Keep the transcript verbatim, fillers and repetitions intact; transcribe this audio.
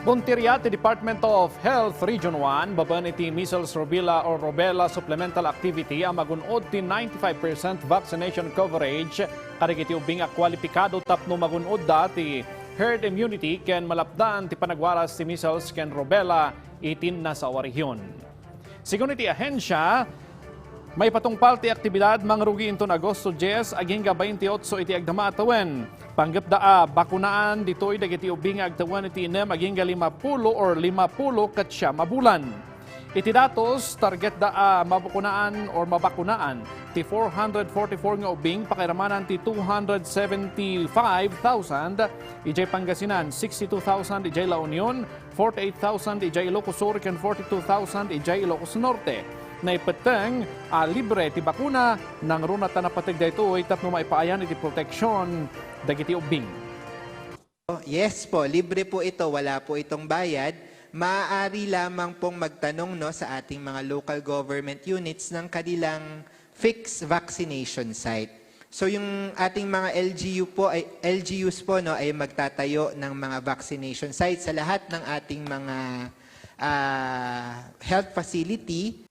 Puntirya ti Department of Health Region one babaen iti measles, rubella or rubella supplemental activity a magun-od ti ninety-five percent vaccination coverage kadagiti ubbing a kwalipikado tapno magun-odda ti herd immunity ken malapdan ti panagwaras ti measles ken rubella iti nasao a rehion. Sigun iti ahensya, maipatungpal ti aktibidad mangrugi inton Agosto dies agingga baintiotso iti agdama a tawen. Panggepda a bakunaan ditoy dagiti ubbing nga agtawen iti innem agingga limapulo or limapulo ket siam a bulan. Iti datos, targetda a mabakunaan or mabakunaan ti four hundred forty-four nga ubbing, pakairamanan ti two hundred seventy-five thousand idiay Pangasinan, sixty-two thousand idiay La Union, forty-eight thousand idiay Ilocos Sur ken forty-two thousand idiay Ilocos Norte. Naipetteng a libre ti bakuna, nangruna ta napateg daytoy tapno maipaayan iti proteksion dagiti ubbing. Yes po, libre po ito, wala po itong bayad. Maaari lamang pong magtanong, no, sa ating mga local government units ng kanilang fixed vaccination site. So yung ating mga L G U po ay L G Us po, no, ay magtatayo ng mga vaccination sites sa lahat ng ating mga ah, health facility